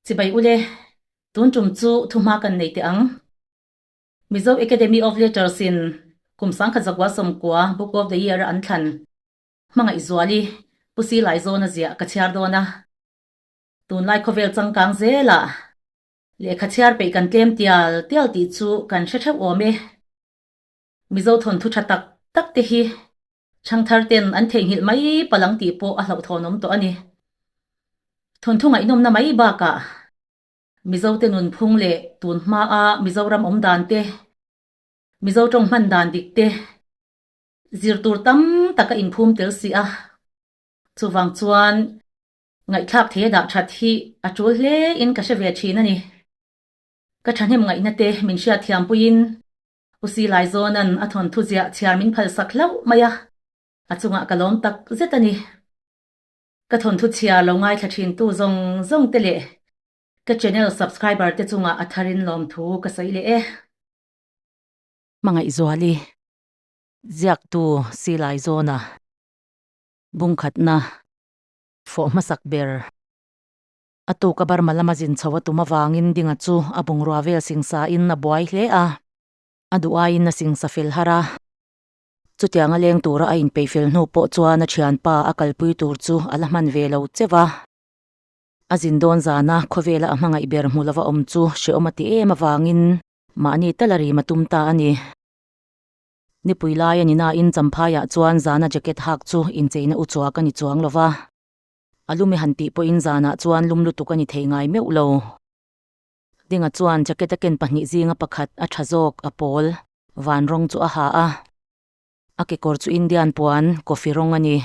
Chibai ule, tun tum chu thuhma kan nei teh ang. Mizo Academy of Letters in kum 1990 Book of the Year a an thlan. Hmangaihzuali, Pu Silaizawn a ziah ka chhiar dawn a. Tunlai khawvel changkang zelah lehkha chhiar peih kan tlem tial tial tih chu kan hre theuh awm e. Mizo thawnthu tha tak tak te hi Changthar ten an theihnghilh mai palang tih pawh a hlauhthawnawm tawh a ni. Thawnthu ngaihnawmna mai bakah Mizo te nunphung leh tun hmaa Mizoram awm dan te, Mizo tawng hman dan dik te zir tur tam tak a inphum tel si a. Chuvang chuan ngaihthlak thei a dah that hi a tul hle in ka hre ve thin a ni. Ka thahnem ngaihna te min hriatthiam puiin U Silaizawn-a'n a thawnthu ziah chhiar min phalsak hlauh mai a, a chungah ka lawm tak zet a ni. Ka thawnthu chhiar lo ngaithla thintu zawng zawng te leh ka channel subscriber te chungah a tharin lawmthu ka sawi leh e. Hmangaihzuali, Ziaktu Silaizawna, Bungkhatna, Fawh hmasak ber. A tuk a Burma lama zin chho a tum avangin Dinga chu a bungrua vel singsa in a buai hle a, a duh aiin a singsa fel har a. Chutiang a leng tura a inpeih fel hnu pawh chuan a thianpa a kalpui tur chu a la hman ve lo cheu a. A zin dawn zana khawvela a hmangaih ber hmu lova awm chu hrehawm a ti em avangin mahni tal a rim a tum ta a ni. Nipui lai a ni nain Champhaiah chuan zana jacket hak chu incheina u chuak a ni chuang lova. A lum i han tih pawhin zanah chuan lum lutuk a ni thei ngai meuh lo. Dinga chuan jacket a ken pahnih zinga pakhat a tha zawk a pawl van rawng chu a ha a. A kekawr chu Indian puan coffee rawng a ni.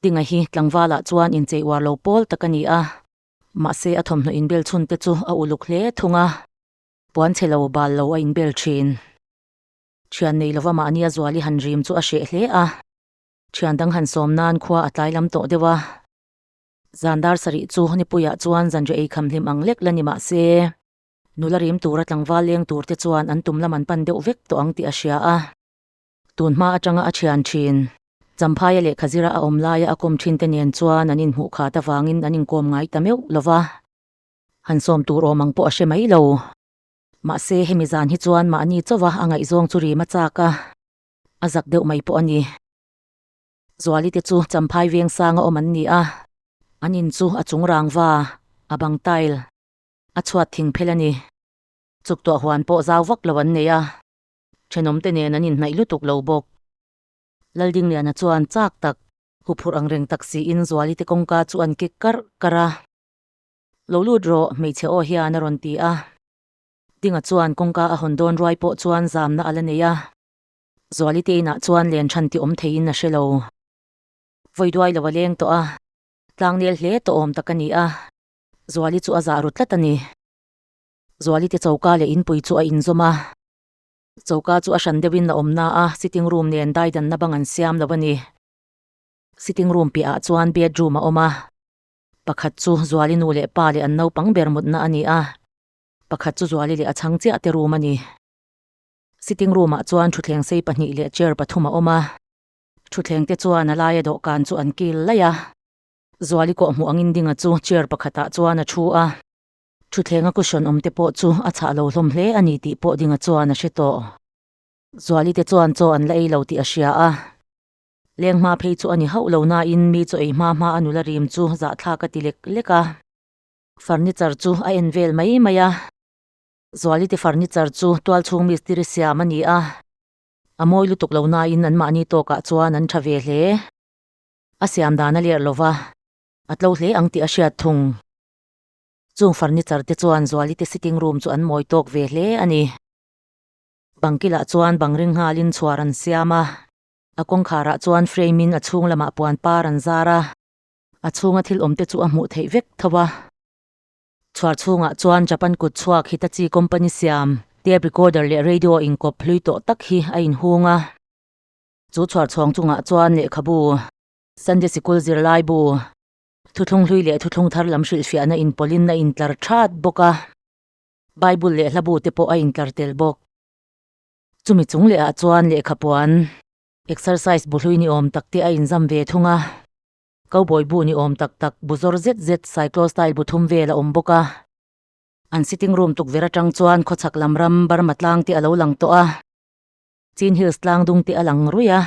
Dinga hi tlangvalah chuan inchei uar lo pawl tak a ni a, mahse a thawmhnaw inbel chhun te chu a uluk hle thung a, puan chhe lo bal lo a inbel thin. Thian nei lova mahnia Zuali han rim chu a hreh hle a. Thian dang han sawm nan khua a tlai lam tawh deuh a. Zan dar sarih chu nipuiah chuan zanriah ei kham hlim ang lek la ni mah se, nula rim tura tlangval leng tur te chuan an tum lam an pan deuh vek tawh ang tih a hria a. Tun hma atanga a thian thin, Champhaia lehkha zira a awm laia a kawm thin te nen chuan an inhmuh khat avangin an inkawm ngai ta meuh lo va. Han sawm tur awm ang pawh a hre mai lo. Mahse hemi zan hi chuan mahni chauha a ngaihzawng chu rim a chak a. A zak deuh mai pawh a ni. Zuali te chu Champhai veng sanga awm an ni a, an in chu a chung rangva, a bang tile, a chhuat thing phel a ni. Chuktuah huan pawh zau vak lo an nei a, thenawm te nen an inhnaih lutuk lo bawk. Laldingliana chuan chak tak, huphurh ang reng tak siin Zuali te kawngka chu an kik karh karh a. Lo lut rawh, hmeichhe aw hian a rawn ti a. Dinga chuan kawngka a hawn dawn ruai pawh chuan zamna a la nei a. Zuali te inah chuan len than ti awm theiin a hre lo. Vawi duai lo a leng tawh a, tlangnel hle tawh awm tak a ni a, Zuali chu a zah ru tlat a ni. Zuali te choka leh inpui chu a inzawm a, choka chu a hran deuhin a awm na a, sitting room nen daidanna bang an siam lo a ni. Sitting room piahah chuan bedroom a awm a, pakhat chu Zuali nu leh pa leh an naupang ber mutna a ni a, pakhat chu Zuali leh a chhang chiah te room a ni. Sitting room ah chuan thutthleng sei pahnih leh chair pathum a awm a, thutthleng te chuan a laia dawhkan chu an kil laih a, Zuali kawh hmuh angin dinga chu chair pakhat ah chuan a thu a, thutthleng a cushion awm te pawh chu a chhah lo hlawm hle a ni tih pawh dinga chuan a hre tawh. Zuali te chuan chaw an la ei lo tih a hria a, leng hma phei chu a ni hauh lo nain mi chaw ei hma hma a nula rim chu zahthlak a ti lek lek a, furniture chu a en vel mai mai a. Zualite furniture chu tualchhung mistiri siam a ni a, a mawi lutuk lo nain anmahni tawkah chuan an tha ve hle. A siam dan a lerh lova, a tlo hle ang tih a hriat thung. Chung furniture te chuan Zualite sitting room chu an mawi tawk ve hle a ni. Bangkilah chuan bang ring nghalin chhuar an siam a, a kawngkharah chuan frame in a chhung lamah puan par an zar a, a chhunga thil awm te chu a hmuh theih vek tho a. Chhuar chhungah chuan Japan kut chhuak Hitachi company siam tape recorder leh radio inkawp hlui tawh tak hi a inhung a. Chu chhuar chhawng chungah chuan lehkhabu, Sunday sikul zirlaibu, thuthlung hlui leh thuthlung thar lam hrilhfiahna inpawlhin a intlar that bawk a, Bible leh hlabu te pawh a intlar tel bawk. Chumi chung lehah chuan lehkhapuan, exercise bu hlui ni awm tak te a inzam ve thung a. Cowboy bu ni awm tak tak bu zawr zet zet cyclo style bu thum vel a awm bawk a. An sitting room tukverh atang chuan khawchhak lam ram Burma tlang te a lo lang tawh a. Chin Hills tlang dung te a lang ruih a.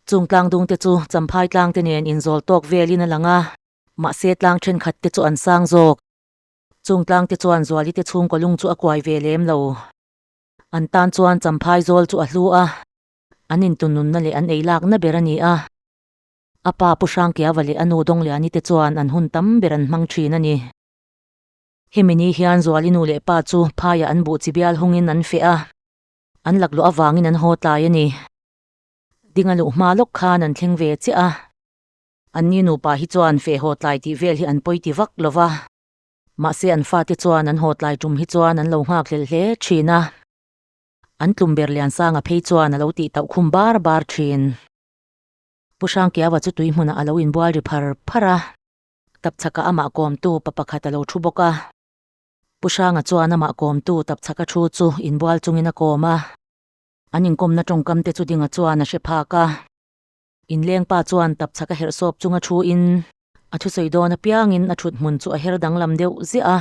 Chung tlang dung te chu Champhai tlang te nen inzawl tawk velin a lang a, mahse tlang thenkhat te chu an sang zawk. Chung tlang te chuan Zuali te chhungkaw lung chu a kuai ve lem lo. An tan chuan Champhai zawl chu a hlu a, an intununna leh an ei lakna ber a ni a. A pa Pu Hrangkiava leh a nu Dawngliani te chuan an hun tam ber an hmang thin a ni. Hemi ni hian Zuali nu leh pa chu phaiah an buh chi bial hungin an feh a, an lakluah avangin an haw tlai a ni. Dinga luh hma lawk khan an thleng ve chiah a. Anni nupa hi chuan feh haw tlai tih vel hi an pawi ti vak lo va. Mahse an fate chuan an haw tlai tum hi chuan an lo nghak hlel hle thin a. An tlum ber Liansanga phei chuan a lo tih tauh khum bar bar thin. Pu Hrangkiaua chu tui hmunah a lo inbual ri phar phar a. Tapchhakah amah kawmtu pa pakhat a lo thu bawk a. Pu Hranga chuan amah kawmtu tapchhaka thu chu inbual chungin a kawm a. An inkawmna tawngkam te chu Dinga chuan a hre phak a. Inleng pa chuan tapchhak a herh sawp chunga thu in a thusawi dawn apiangin a thut hmun chu a her danglam deuh ziah a.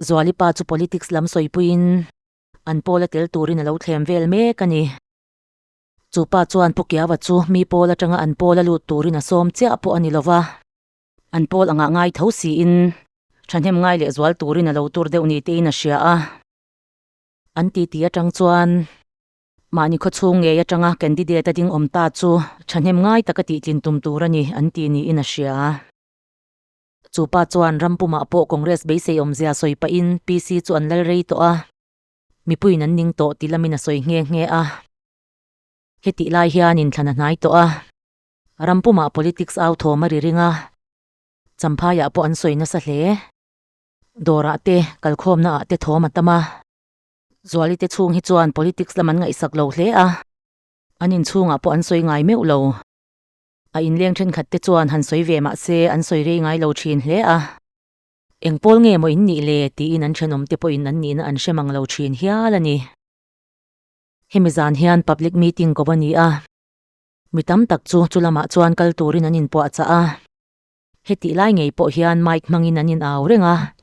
Zuali pa chu politics lam sawipuiin an pawl a tel turin a lo thlem vel mek a ni. Chu pa chuan Pu Kiaua chu mi pawl atanga an pawl a lut turin a sawm chiah pawh a ni lova, an pawl angah ngai tho siin thahnem ngai leh zual turin a lo tur deuh ni tein a hria a. An titi atang chuan mahni khawchhung ngei atanga candidate a ding awm ta chu thahnem ngai taka tihtlin tum tur a ni an ti niin a hria. Chu pa chuan Rampumah pawh Congress beisei awmzia sawi pahin PC chu an lal rei tawh a. Mipuiin an ning tawh ti lamin a sawi nghe nghe a. Hetih lai hian inthlan a hnai tawh a. Ram pumah politics au thawm a ri ring a. Champhaiah pawh an sawi nasa hle. Dawrah te, kalkhawmna ah te thawm a tam a. Zuali te chhung hi chuan politics lam an ngaihsak lo hle a. An inchhungah pawh an sawi ngai meuh lo. A inleng thenkhat te chuan han sawi ve mah se an sawi rei ngai lo thin hle a. Eng pawl nge maw in nih le? tiin an thenawm te pawhin an nihna an hre mang lo thin hial a ni. Hemi zan hian public meeting ko a ni a, mi tam tak chu chu lamah chuan kal turin an inpuahchah a. Hetih lai ngei pawh hian mic hmangin an inau reng a,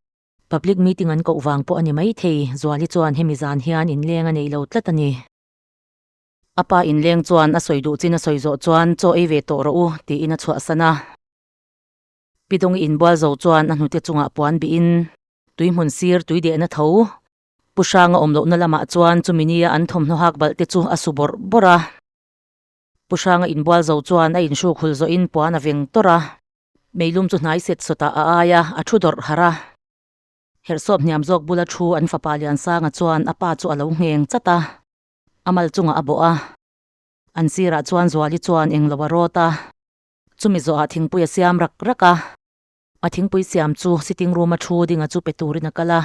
public meeting an koh vang pawh a ni maithei, Zuali chuan hemi zan hian inleng a nei lo tlat a ni. A pa inleng chuan a sawi duh chin a sawi zawh chuan chaw ei ve tawh rawh u tiin a chhuahsan a. Pidawng inbual zo chuan a hnute chungah puan bihin tui hmun sir tui dehna tho Pu Hranga awm lohna lamah chuan chumi nia an thawmhnaw hak balh te chu a su bawrh bawrh a. Pu Hranga inbual zo chuan a inhruk hul zawhin puan a veng tawrh a, meilum chu hnai set sawtah a ai a, a thu dawrh harh a. Herhsawp hniam zawk bula thu an fapa Liansanga chuan a pa chu a lo ngheng chat a, a mal chungah a bawh a. An sirah chuan Zuali chuan englo a rawt a. Chumi zawhah thingpui a siam rak rak a, a thingpui siam chu sitting room a thu Dinga chu pe turin a kal a.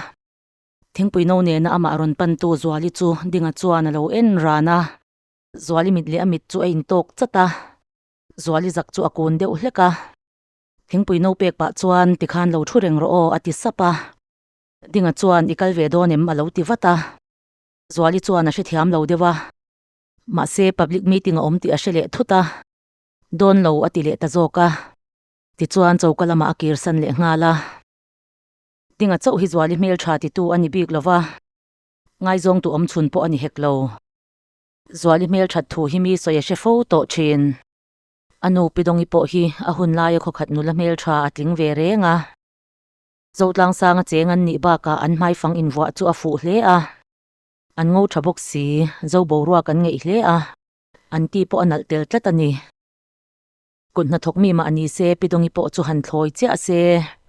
Thingpui no nena amah rawn pantu Zuali chu Dinga chuan a lo en ran a. Zuali mit leh a mit chu a intawk chat a, Zuali zak chu a kun deuh hlek a. Thingpui no pek pah chuan tikhan lo thu reng rawh aw a ti sap a. Dinga chuan i kal ve dawn em a lo ti vat a. Zuali chuan a hrethiam lo deuh a, mahse public meeting a awm tih a hre leh thut a. Dawn lo a ti leh ta zawk a, tichuan choka lamah a kirsan leh nghal a. Dinga chauh hi Zuali hmeltha titu a ni bik lo va, ngaizawngtu awm chhun pawh a ni hek lo. Zuali hmelthat thu hi mi sawi a hre fo tawh thin. A nu Pi Dawngi pawh hi a hun laia khawkhat nula hmeltha a tling ve reng a. Zotlangsanga cheng an nih bakah an hmaifang invuah chu a fuh hle a. An ngo tha bawk si, zo boruak an ngeih hle a. An ti pawh a nalh tel tlat a ni. Kut hnathawk mi mah ni se, Pi Dawngi pawh chu han thlawi chiah se,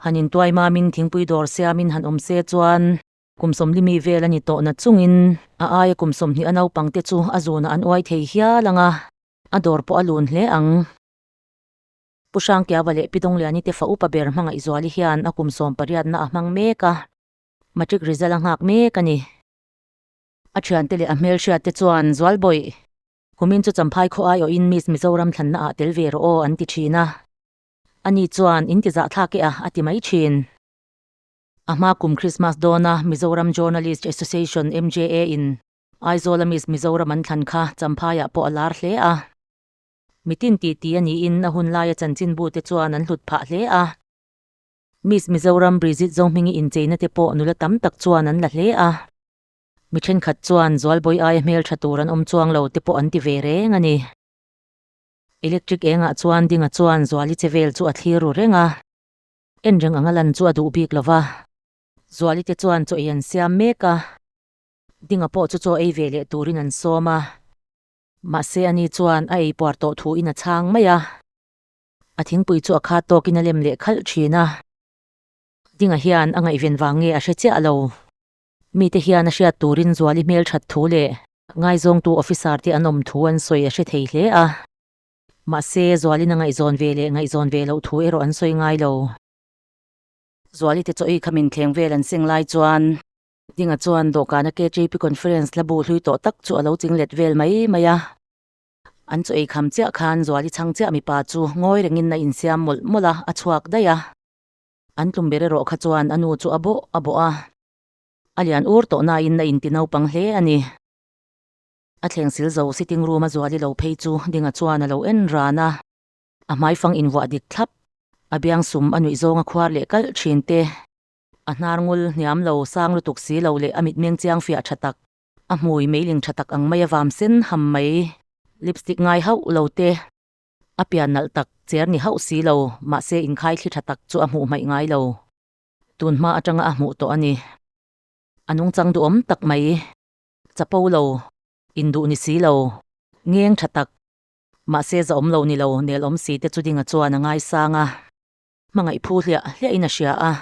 han intuai mamin thingpui dawr siamin han awm se chuan kum sawmli mi vel a ni tawh na chungin a aia kum 20 a naupang te chu a zunah an uai thei hial ang a, a dawr pawh a lun hle ang. Pu Hrangkiava leh Pi Dawngliani te fa upa ber Hmangaihzuali hian a kum sawmpariatna a hmang mek a, matric result a nghak mek a ni. A thiante leh a hmelhriat te chuan, Zualbawih, kumin chu Champhai khaw aiawhin Miss Mizoram thlanna ah tel ve rawh aw an ti thin a. Ani chuan, In ti zahthlak e a, a ti mai thin. A hma kum Christmas dawna Mizoram Journalist Association, MJA, in Aizawla Miss Mizoram an thlan kha Champhaiah pawh a lar hle a. Mitin titi a niin a hun laia chanchinbu te chuan an hlut phah hle a. Miss Mizoram Bridget Zohmingi incheina te pawh nula tam tak chuan an la hle a. Mi thenkhat chuan Zualbawi aia hmeltha tur an awm chuang lo te pawh an ti ve reng a ni. Electric engah chuan Dinga chuan Zuali che vel chu a thlir ru reng a. En reng anga lan chu a duh bik lo va. Zuali te chuan chaw ei an siam mek a. Dinga pawh chu chaw ei ve leh turin an sawm a. Mahse ani chuan a ei puar tawh thuin a chhang mai a. A thingpui chu a khat tawkin a lem leh khalh thin a. Dinga hian a ngaihven vang nge a hre chiah lo. Mite hian a hriat turin Zuali hmelthat thu leh ngaizawngtu officer te an awm thu an sawi a hre thei hle a. Mahse Zualin a ngaihzawn ve leh ngaihzawn ve loh thu erawh an sawi ngai lo. Zuali te chaw ei kha min thleng vel an seng lai chuan Dinga chuan dawhkana KJP conference la bu hlui tawh tak chu a lo ching let vel mai mai a. An chaw ei kham chiah khan Zuali chhang chiah mipa chu ngawi rengin a insiam mawlh mawlh a, a chhuak daih a. An tlum ber erawh kha chuan a nu chu a bawh a bawh a. A lian ur tawh nain a inti naupang hle a ni. A thleng sil zo sitting room a Zuali lo phei chu Dinga chuan a lo en ran a. A hmaifang invuah dik thlap, a biang sum a nuih zawnga khuar leh kalh thin te, a hnar ngul hniam lo sang lutuk si lo leh a mitmeng chiang fiah tha tak, a hmui meiling tha tak ang mai a vam sen ham mai, lipstick ngai hauh lo te, a pian nalh tak cher ni hauh si lo, mahse inkhai thli tha tak chu a hmuh hmaih ngai lo. Tun hma atanga a hmuh tawh a ni. A nungchang duhawm tak mai, chapo lo, induh ni si lo, ngeng tha tak, mahse zahawm lo ni lo, nel awm si te chu dinga chuan a ngaisang a, hmangaih phu hliah hliah in a hria a.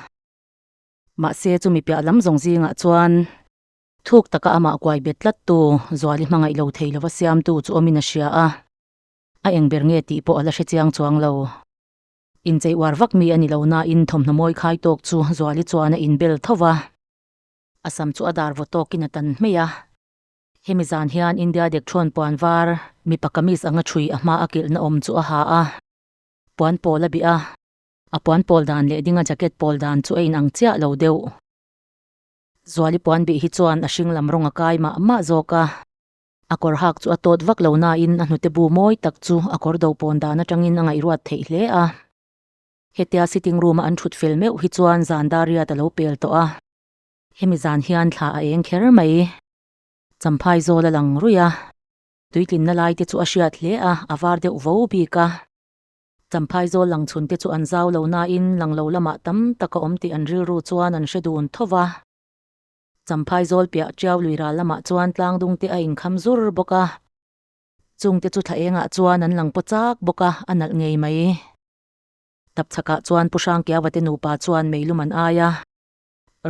Mahse chumi piah lam zawng zingah chuan thuk taka amah kuai bet tlat tu Zuali hmangaih lo thei lova siamtu chu awmin a hria a, a eng ber nge tih pawh a la hre chiang chuang lo. Inchei uar vak mi a ni lo nain thawmhnaw mawi khai tawk chu Zuali chuan a inbel tho va, a sam chu a dar vaw tawkin a tan hmei a. Hemi zan hian India Dekthrawn puan var mipa kamis anga thui a hma a kilhna awm chu a ha a, puan pawl a bih a, a puan pawl dan leh dinga jacket pawl dan chu a inang chiah lo deuh. Zuali puan bih hi chuan a hring lam rawng a kai mah mah zawk a. A kawr hak chu a tawt vak lo nain a hnute bu mawi tak chu a kawr do pawn dan atangin a ngaihruat theih hle a. Hetia sitting room a an thut fel meuh hi chuan zan dar riat a lo pel tawh a. Hemi zan hian thla a eng kher mai. Champhai zawl a lang ruih a. Tuitlinna lai te chu a hriat hle a, a var deuh vo bik a. Champhai zawl lang chhun te chu an zau lo nain lang lo lamah tam tak a awm tih an rilru chuan an hre dun tho va. Champhai zawl piah tiau lui ral lamah chuan tlang dung te a inkham zur bawk a, chung te chu thla engah chuan an lang paw chak bawk a, a nalh ngei mai. Tapchhakah chuan Pu Hrangkiava te nupa chuan meilum an ai a,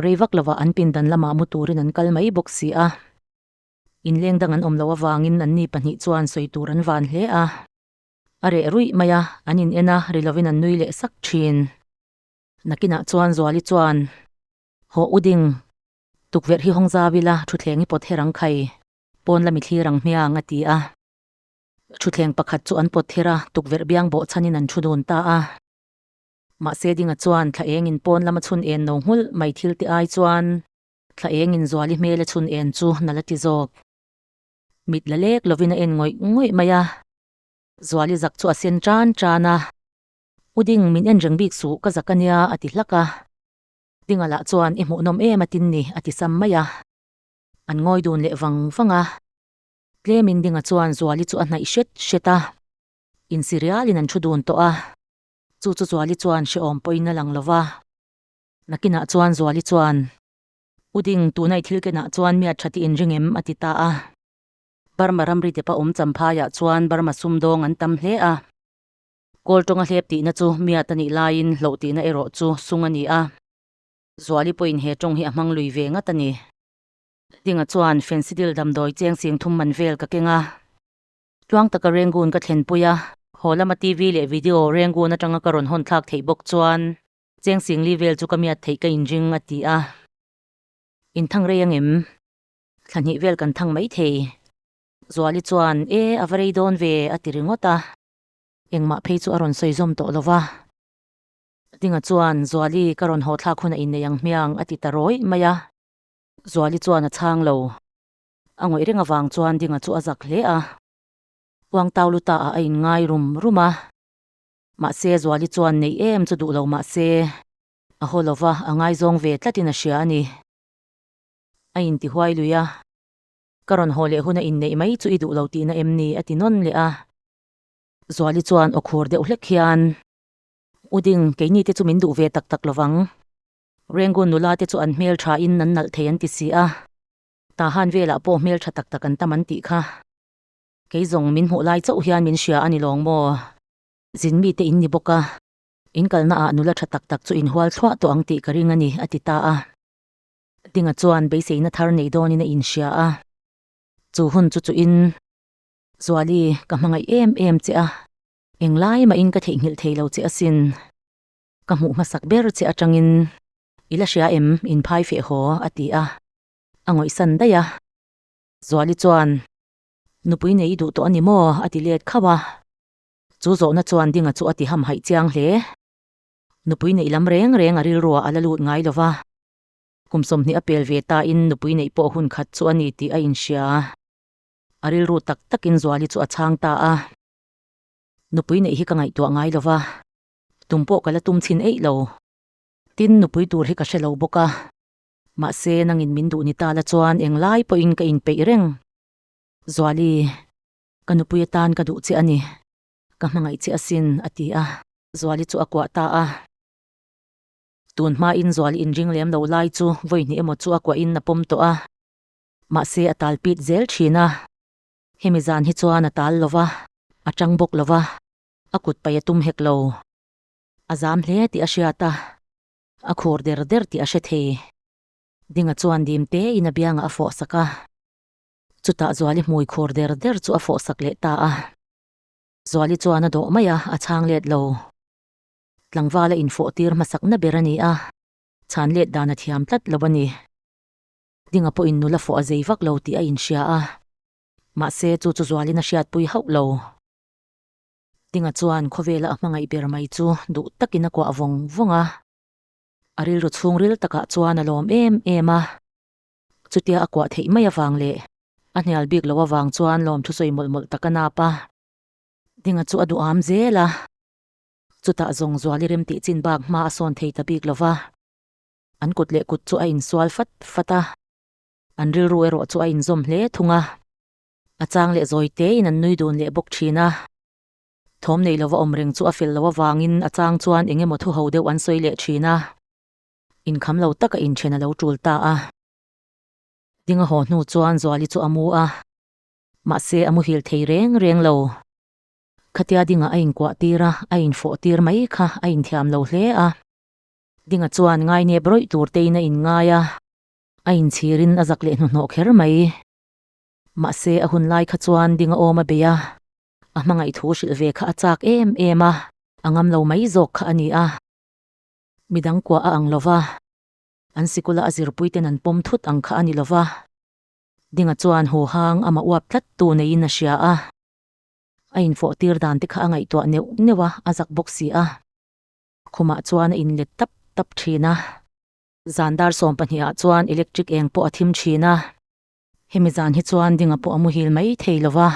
rei vak lovah an pindan lamah mu turin an kal mai bawk si a. Inleng dang an awm loh avangin anni pahnih chuan sawi tur an van hle a. A reh ruih mai a, an in en a, ri lovin an nui leh sak thin. Nakinah chuan Zuali chuan Haw u ding, tukverh hi hawng zau ila thutthleng i pawt her ang khai, pawn lami thlir ang hmiang a ti a. Thutthleng pakhat chu an pawt her a, tukverh biang bawh chhanin an thu dun ta a. Mahse dinga chuan thla engin pawn lama chhun en no nghulh mai thil te ai chuan thla engin Zuali hmel a chhun en chu na la ti zawk. Mit la lek lovin a en ngawih ngawih mai a. Zuali zak chu a sen tan tan a. U ding, min en reng bik suh, ka zak a nia a ti hlak a. Dinga lah chuan i hmuhnawm em a tin ni a ti sam mai a. An ngawi dun leh vang vang a. Tlemin Dinga chuan Zuali chu a hnaih hret hret a. Insi rialin an thu dun tawh a. Chu chu Zuali chuan hrehawm pawhin a lang lo va. Nakinah chuan Zuali chuan, U Ding, tuna i thil kenah chuan miat tha tih inring em? a ti ta a. Burma ramri depa awm Champhaiah chuan Burma sumdawng an tam hle a. Kawl tawnga hlep tihna chu miat a nih laiin hlauh tihna erawh chu sung a ni a. Zuali pawhin he tawng hi a hmang lui ve ngat a ni. Dinga chuan Fensidil damdawi cheng sing thum man vel ka keng a. Tluang taka Rangoon ka thlenpui a. Haw lama TV leh video Rangoon atanga ka rawn hawn thlak theih bawk chuan cheng sing li vel chu ka miat theih ka inring a ti a. Inthang rei angem? Thla hnih vel kan thang mai thei. Zuali chuan, E, a va rei dawn ve, a ti ringawt a. Engmah phei chu a rawn sawi zawm tawh lo va. Dinga chuan, Zuali, ka rawn haw thlak hunah innei ang hmiang, a ti ta rawih mai a. Zuali chuan a chhang lo. A ngawih reng avang chuan Dinga chu a zak hle a. Uangtau lu ta ah a inngai rum rum a. Mahse Zuali chuan neih em chu duh lo mahse a haw lova a ngaizawng ve tlatin a hria a ni. A intihuai lui a, Ka rawn haw leh huna inneih mai chu i duh lo tihna em ni? a ti nawn leh a. Zuali chuan aw khur deuh hlek hian, U Ding, keini te chu min duh ve tak tak lovang. Rengun nula te chu an hmel tha in an nalh thei an ti si a, Tahan velah pawh hmel tha tak tak an tam an tih kha. Kei zawng min hmuh lai chauh hian min hria a ni lawng maw? Zin mite in ni bawk a, in kalna ah nula tha tak tak chu in hual thluah tawh ang tih ka ring a ni, a ti ta a. Dinga chuan beiseina thar nei dawnin a inhria a, chu hun chu chuhin, Zuali, ka hmangaih em em che a, englai mahin ka theihnghilh thei lo che asin. Ka hmuh hmasak ber che atangin i la hria em, inphai feh haw, a ti a, a ngawihsan daih a. Zuali chuan, Nupui nei i duh tawh a ni maw? a ti let khauh a. Chu zawhna chuan Dinga chu a ti hamhaih chiang hle. Nupui neih lam reng reng a rilruah a la lut ngai lo va. Kum 20 a pel ve tain nupui neih pawh hun khat chu a ni tih a inhria. A rilru tak takin Zuali chu a chhang ta a. Nupui neih hi ka ngaihtuah ngai lo va, tum pawh ka la tum chhin eih lo. Tin, nupui tur hi ka hre lo bawk a. Mahse, nangin min duh ni ta la chuan englai pawhin ka inpeih reng. Zuali, ka nupui atan ka duh che a ni. Ka hmangaih che asin, a ti a. Zuali chu a kuah ta a. Tun hmain Zuali inring lem lo lai chu vawi hnih emaw chu a kuahin a pawm tawh a. Mahse a tal pit zel thin a. Hemi zan hi chuan a tal lo va, a tang bawk lo va, a kut paih a tum hek lo. A zam hle tih a hriat a, a khur der der tih a hre thei. Dinga chuan dim tein a biangah a fawh sak a. Chutah Zuali hmui khur der der chu a fawh sak leh ta a. Zuali chuan a dawh mai a, a chhang let lo. Tlangvala infawh tir hmasakna ber a ni a, chhan let dan a thiam tlat lo a ni. Dinga pawhin nula fawh a zei vak lo tih a inhria a, mahse chu chu Zualin a hriatpui hauh lo. Dinga chuan khawvela a hmangaih ber mai chu duh takin a kuah vawng vawng a, a rilru chhungril takah chuan a lawm em em a. Chutia a kuah theih mai avang leh a hnial bik loh avang chuan lawmthu sawi mawlh mawlh tak a nap a. Dinga chu a duham zel a, chutah zawng Zuali rem tih chin bak hma a sawn thei ta bik lo va. An kut leh kut chu a insual fat fat a, an rilru erawh chu a inzawm hle thung a. A chang leh zawi tein an nui dun leh bawk thin a. Thawm nei lova awm reng chu a fel loh avangin a chang chuan eng emaw thu ho deuh an sawi leh thin a. Inkham lo taka inthen a lo tul ta a. Ding a haw hnu chuan Zuali chu a mu a, mahse a muhil thei reng reng lo. Khatia dingah a inkuah tir a, a infawh tir mai kha a inthiam lo hle a. Dinga chuan ngainep rawih tur tein a inngai a, a inchhirin a zak leh hnuhnawh kher mai. Mahse a hun lai kha chuan Dinga awm a bei a, a hmangaih thu hrilh ve kha a chak em em a, a ngam lo mai zawk kha a ni a. Midang kuah a ang lo va, an sikula a zirpuiten an pawm thut ang kha a ni lo va. Dinga chuan huhang amah uap tlat tu neiin a hria a, a infawh tir dan te kha a ngaihtuah neuh neuh a, a zak bawk si a. Khumah chuan a inlet tap tap thin a. Zan dar 12 ah chuan electric eng pawh a thim thin a. Hemi zan hi chuan Dinga pawh a muhil mai thei lo va,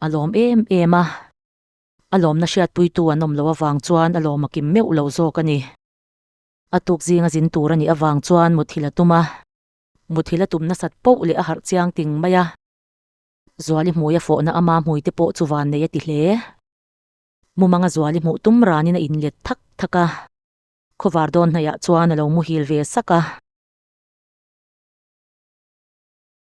a lawm em em a. A lawmna hriatpuitu an awm loh avang chuan a lawm a kim meuh lo zawk a ni. A tuk zinga zin tur a nih avang chuan muthilh a tum a. Muthilh a tum nasat poh leh a harh chiang ting mai a. Zuali hmui a fawhna ama hmui te pawh chu vannei a ti hle. Mumanga Zuali hmuh tum ranin a inlet thak thak a. Khawvar dawn hnaihah chuan a lo muhil ve sak a.